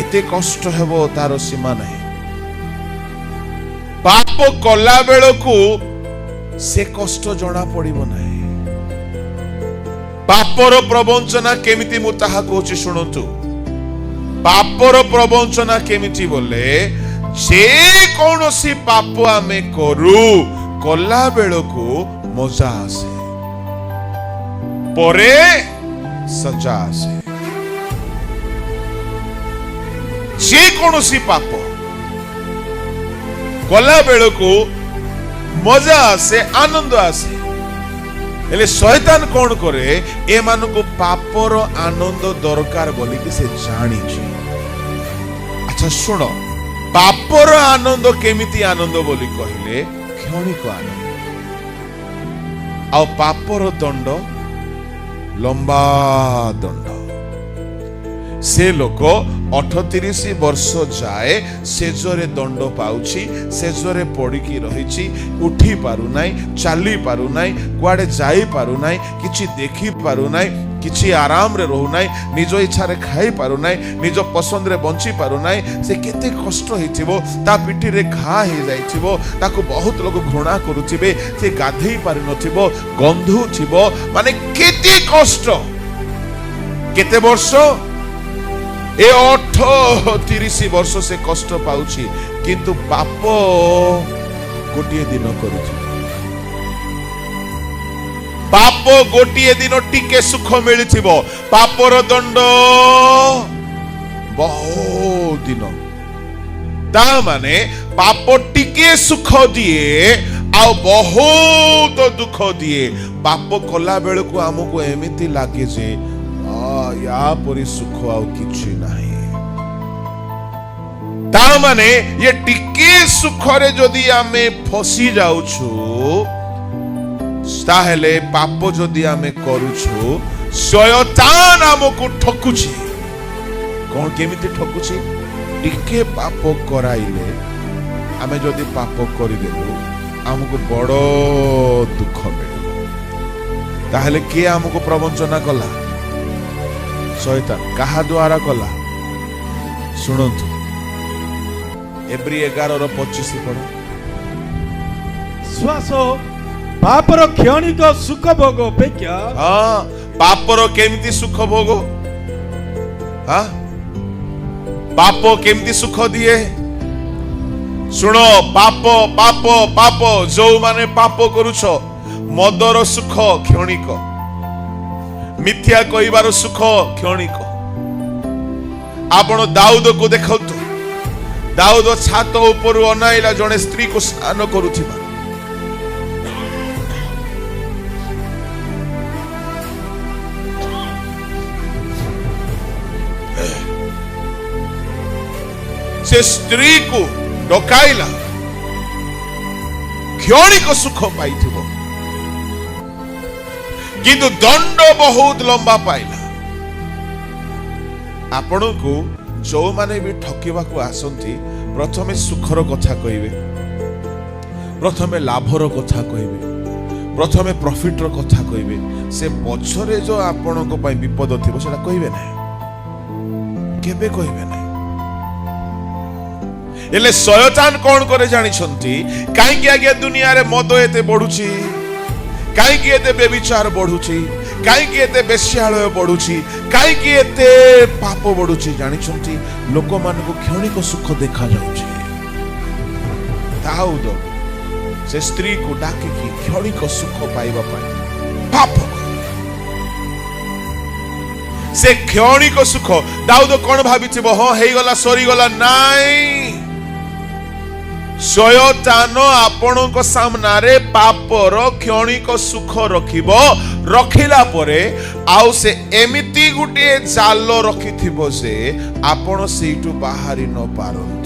ଏତେ କଷ୍ଟ ହେବ, ତାର ସୀମା ନାହିଁ। ପାପ କଲା ବେଳକୁ ସେ କଷ୍ଟ ଜଣା ପଡିବ ନାହିଁ। ପାପର ପ୍ରବଞ୍ଚନା କେମିତି, ମୁଁ ତାହା କହୁଛି, ଶୁଣନ୍ତୁ। ପାପର ପ୍ରବଞ୍ଚନା କେମିତି ବୋଲେ, ଯେ କୌଣସି ପାପ ଆମେ କରୁ, କଲା ବେଳକୁ ମଜା ଆସେ, ପରେ ସଜା ଆସେ। ଯେ କୌଣସି ପାପ କଲା ବେଳକୁ ମଜା ଆସେ, ଆନନ୍ଦ ଆସେ। ହେଲେ ଶୟତାନ କଣ କରେ? ଏମାନଙ୍କୁ ପାପର ଆନନ୍ଦ ଦରକାର ବୋଲିକି ସେ ଜାଣିଛି। ଆଚ୍ଛା ଶୁଣ, ପାପର ଆନନ୍ଦ କେମିତି ଆନନ୍ଦ ବୋଲି କହିଲେ, କ୍ଷଣିକ ଆନନ୍ଦ, ଆଉ ପାପର ଦଣ୍ଡ ଲମ୍ବା ଦଣ୍ଡ। ସେ ଲୋକ 38 ବର୍ଷ ଯାଏ ଶେଯରେ ଦଣ୍ଡ ପାଉଛି, ଶେଯରେ ପଡ଼ିକି ରହିଛି, ଉଠି ପାରୁନାହିଁ, ଚାଲି ପାରୁନାହିଁ, କୁଆଡ଼େ ଯାଇପାରୁନାହିଁ, କିଛି ଦେଖି ପାରୁନାହିଁ, କିଛି ଆରାମରେ ରହୁନାହିଁ, ନିଜ ଇଚ୍ଛାରେ ଖାଇ ପାରୁନାହିଁ, ନିଜ ପସନ୍ଦରେ ବଞ୍ଚି ପାରୁନାହିଁ। ସେ କେତେ କଷ୍ଟ ହେଇଥିବ। ତା ପିଠିରେ ଘା ହେଇଯାଇଥିବ, ତାକୁ ବହୁତ ଲୋକ ଘୃଣା କରୁଥିବେ, ସେ ଗାଧେଇ ପାରୁନଥିବ, ଗନ୍ଧୁଥିବ, ମାନେ କେତେ କଷ୍ଟ, କେତେ ବର୍ଷ, ଏ 38 ବର୍ଷ ସେ କଷ୍ଟ ପାଉଛି। କିନ୍ତୁ ପାପ ଗୋଟିଏ ଦିନ କରୁଛି। ପାପ ଗୋଟିଏ ଦିନ ଟିକେ ସୁଖ ମିଳିଥିବ, ପାପର ଦଣ୍ଡ ବହୁତ ଦିନ। ତା ମାନେ ପାପ ଟିକେ ସୁଖ ଦିଏ ଆଉ ବହୁତ ଦୁଃଖ ଦିଏ। ପାପ କଲା ବେଳକୁ ଆମକୁ ଏମିତି ଲାଗେ ଯେ ୟା ପରି ସୁଖ ଆଉ କିଛି ନାହିଁ। ତା ମାନେ ଇଏ ଟିକେ ସୁଖରେ ଯଦି ଆମେ ଫସି ଯାଉଛୁ, ତାହେଲେ ପାପ ଯଦି ଆମେ କରୁଛୁ, ଶୟତାନ ଆମକୁ ଠକୁଛି। କଣ କେମିତି ଠକୁଛି? ଟିକେ ପାପ କରାଇଲେ, ଆମେ ଯଦି ପାପ କରିଦେଲୁ, ଆମକୁ ବଡ ଦୁଃଖ ମିଳିବ। ତାହେଲେ କିଏ ଆମକୁ ପ୍ରବଞ୍ଚନା କଲା? ଶୟତାନ। କାହା ଦ୍ୱାରା କଲା? ଶୁଣନ୍ତୁ, ଏବ୍ରୀ 11ର 25 ପଢ। ଶ୍ୱାସ ପାପର କ୍ଷଣିକ ସୁଖ ଭୋଗ ଅପେକ୍ଷା। ହଁ, ପାପର କେମିତି ସୁଖ ଭୋଗ? ହଁ, ପାପ କେମିତି ସୁଖ ଦିଏ? ଶୁଣ, ପାପ, ପାପ, ପାପ, ଯୋଉମାନେ ପାପ କରୁଛ, ମଦର ସୁଖ କ୍ଷଣିକ, ମିଥ୍ୟା କହିବାର ସୁଖ କ୍ଷଣିକ। ଆପଣ ଦାଉଦକୁ ଦେଖନ୍ତୁ। ଦାଉଦ ଛାତ ଉପରୁ ଅନାଇଲା ଜଣେ ସ୍ତ୍ରୀକୁ ସ୍ନାନ କରୁଥିବା। ସେ ସ୍ତ୍ରୀକୁ ଡକାଇଲା, କ୍ଷଣିକ ସୁଖ ପାଇଥିବ, କିନ୍ତୁ ଦଣ୍ଡ ବହୁତ ଲମ୍ବା ପାଇଲା। ଆପଣଙ୍କୁ ଯୋଉମାନେ ବି ଠକିବାକୁ ଆସନ୍ତି, ପ୍ରଥମେ ସୁଖର କଥା କହିବେ, ପ୍ରଥମେ ଲାଭର କଥା କହିବେ, ପ୍ରଥମେ ପ୍ରଫିଟର କଥା କହିବେ। ସେ ପଛରେ ଯୋଉ ଆପଣଙ୍କ ପାଇଁ ବିପଦ ଥିବ, ସେଟା କହିବେ ନାହିଁ, କେବେ କହିବେ ନାହିଁ। ହେଲେ ଶୟତାନ କଣ କରେ ଜାଣିଛନ୍ତି? କାହିଁକି ଆଜ୍ଞା ଦୁନିଆରେ ମଦ ଏତେ ବଢୁଛି? କାହିଁକି ଏତେ ବ୍ୟଭିଚାର ବଢୁଛି? କାହିଁକି ଏତେ ବେଶ୍ୟାଳୟ ବଢୁଛି? କାହିଁକି ଏତେ ପାପ ବଢୁଛି ଜାଣିଛନ୍ତି? ଲୋକମାନଙ୍କୁ କ୍ଷଣିକ ସୁଖ ଦେଖାଯାଉଛି। ଦାଉଦ ସେ ସ୍ତ୍ରୀକୁ ଡାକିକି କ୍ଷଣିକ ସୁଖ ପାଇବା ପାଇଁ ପାପ କଲା। ସେ କ୍ଷଣିକ ସୁଖ, ଦାଉଦ କଣ ଭାବିଥିବ? ହଁ, ହେଇଗଲା, ସରିଗଲା। ନାଇଁ, ଶୟତାନ ଆପଣଙ୍କ ସାମ୍ନାରେ ପାପର କ୍ଷଣିକ ସୁଖ ରଖିବ। ରଖିଲା ପରେ ଆଉ ସେ ଏମିତି ଗୋଟିଏ ଜାଲ ରଖିଥିବ ଯେ ଆପଣ ସେଇଠୁ ବାହାରି ନ ପାରନ୍ତି।